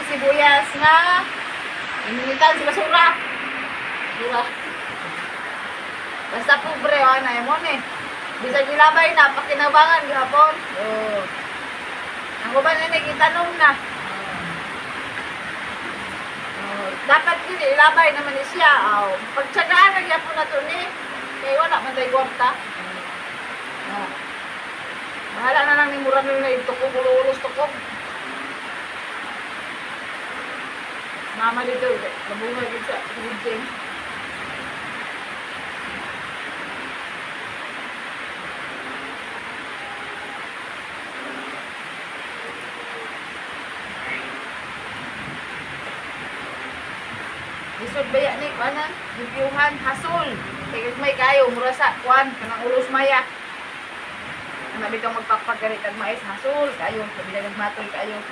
Sibuyas nga ininitan sa basura. Basura. Basta pobre, oh, na mo ni. Bisag ilabay na, pakinabangan gihapon. Oh. Ang uban na gitanong na. Oh, dapat gini ilabay naman ni siya. Oh. Pagtsagaan na gyapon na to ni. Kay wala man tay kwarta. Oh. Bahala na lang ni mura na itukog, ulo-ulos tukog. Mama dito, nabunga gid sa bridging. Lisod ba yan ni kuan na? Limpyuhan, hasol. Kay may kayo, mura sa kuan, kanang ulos maya. Ang nabi kang magpakpag ganit ang mais, hasol kayo, sabi na matoy kayo.